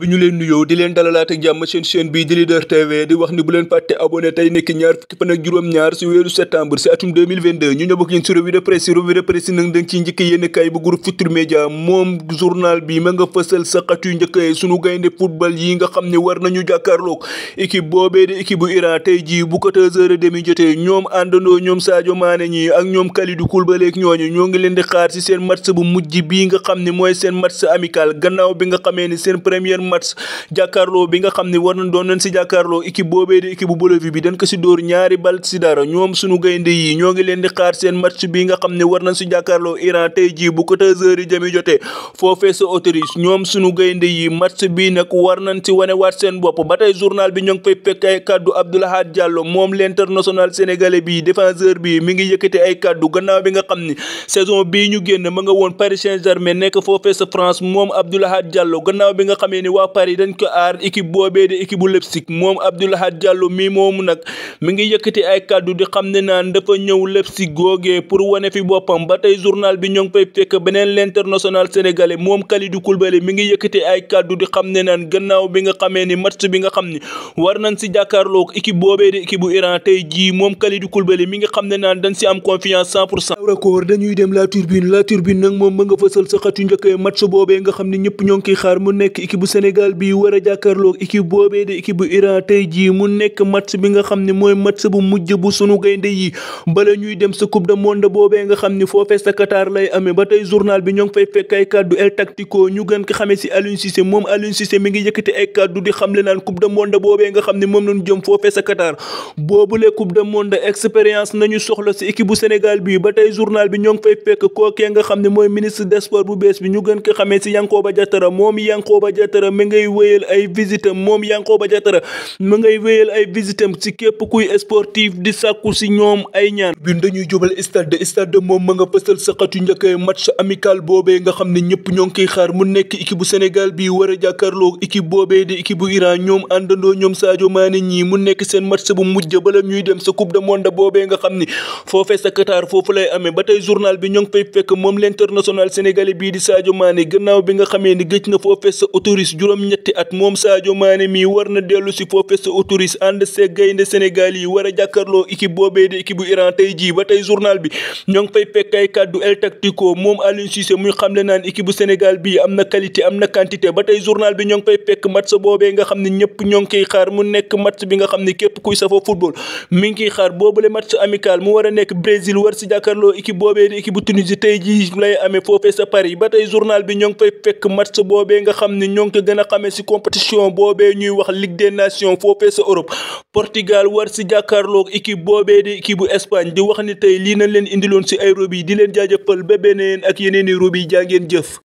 bi ñu leen nuyoo di leen dalalaat ak jàmm chaîne bii di Leader TV di wax ni bu leen fàtte abonné tey nekk ñaar fukki fan ak juróom-ñaar si weeru septembre si atum 2022 ñu ñëw ak yéen si revue de presse nag dañ ciy njëkk yéen kay bu groupe Futurs Médias moom journal bi ma nga fësal sa xat yu njëkk sunu gaynde football yi nga xam ne war nañu jàkkaarloog équipe boobee di équipe bu Iran tey jii bu 14h30 jotee ñoom àndandoo ñoom Sadio Mané ñi ak ñoom Kalidou Koulibaly ak ñooñu ñoo ngi leen di xaar si seen match bu mujj bii nga xam ne mooy seen match amical gannaaw bi nga xamee ni seen première match jàkkaarloo bi nga xam ne war nañ doon nañ si jàkkaarloo équipe boobee di équipe bu Bolivie bi dañ ko si dóor ñaari bal si dara ñoom sunu gaynde yi ñoo ngi leen di xaar seen match bi nga xam ne war nañ si jàkkaarloo Iran tey jii bu 14h30 jotee foofee sa Autriche ñoom sunu gaynde yi match bi nag war nañ si wanewaat seen bopp ba tey journal bi ñoo ngi fay fekk ay kaddu Abdoulahad Diallo moom l'international sénégalais bi défenseur bi mi ngi yëkkati ay kaddu gannaaw bi nga xam ni saison bii ñu génn ma nga woon Paris Saint-Germain nekk foofee sa France moom Abdoulahad Diallo gannaaw bi nga xamee ni waa Paris dañ ko aar équipe boobee de équipe bu Leipzig moom Abdoulahad Diallo mi moomu nag mi ngi yëkkati ay kaddu di xam ne naan dafa ñëw Leipzig googee pour wane fi boppam ba tey journal bi ñoo ngi fay fekk beneen l'international sénégalais moom Kalidou Koulibaly mi ngi yëkkati ay kaddu di xam ne naan gannaaw bi nga xamee ni match bi nga xam ni war nañ si jàkkaarloog équipe boobee de équipe bu Iran tey jii moom Kalidou Koulibaly mi nga xam ne naan dañ si am confiance 100%. Record dañuy dem la turbine nag moom ma nga fësal sa xatu njëkk match boobee nga xam ne ñëpp ñoo ngi koy xaar mu nekk équipe bu Sénégal bi war a jàkkaarloog équipe boobee de équipe bu Iran tey jii mu nekk match bi nga xam ne mooy match bu mujj bu sunu gaynde yi bala ñuy dem sa coupe du monde boobee nga xam ne foofee sa Qatar lay amee ba tey journal bi ñoo ngi fay fekk ay kaddu El Tactico ñu gën ko xamee si Aliou Cissé moom Aliou Cissé mi ngi yëkkati ay kaddu di xamle naan coupe du monde boobee nga xam ne moom lañu jëm foofee sa Qatar boobule coupe du monde expérience nañu soxla si équipe bu Sénégal bi ba tey journal bi ñoo ngi fay fekk kookee nga xam ne mooy ministre des sports bu bees bi ñu gën ko xamee si Yankhoba Diattara moom Yankhoba Diattara mi ngay wéyal ay visitam moom Yankhoba Diattara mi ngay wéyal ay visitam si képp kuy sportif di sàkku si ñoom ay ñaan bi dañuy jubal stade moom ma nga fësal sa xatu njëkk match amical boobee nga xam ne ñëpp ñoo ngi koy xaar mu nekk équipe bu Sénégal bi war a jàkkaarloo équipe boobee di équipe bu Iran ñoom àndandoo ñoom Sadio Mané ñii mu nekk seen match bu mujj bala ñuy dem sa coupe du monde boobee nga xam ni foofee sa Qatar foofu lay amee ba tey journal bi ñoo ngi fay fekk moom l'international sénégalais bii di Sadio Mané gannaaw bi nga xamee ni gëj na foofee sa Autriche juróom-ñetti at moom Sadio Mané mi war na dellu si foofee sa Autriche ànd see gaynde Sénégal yi war a jàkkaarloo équipe boobee di équipe bu Iran tey jii ba tey journal bi ñoo ngi fay fekk ay kaddu El Tactico moom Aliou Cissé muy xamle naan équipe bu Sénégal bi am na qualité am na quantité ba tey journal bi ñoo ngi fay fekk match boobee nga xam ne ñëpp ñoo ngi koy xaar mu nekk match bi nga xam ne képp kuy safoo football mi ngi koy xaar boobule match amical mu war a nekk Brésil war si jàkkaarloo équipe boobee di équipe bu Tunisie tey jii lay amee foofee sa Paris ba tey journal bi ñoo ngi fay fekk match boobee nga xam ne ñoo ngi ko gën a xamee si compétition boobee ñuy wax Ligue des Nations foofee sa Europe Portugal war si jàkkaarloog équipe boobee di équipe bu Espagne di wax ni tey lii nañ leen indiloon si ay robi di leen jaajëfal ba beneen ak yeneen i robi jaa ngeen jëf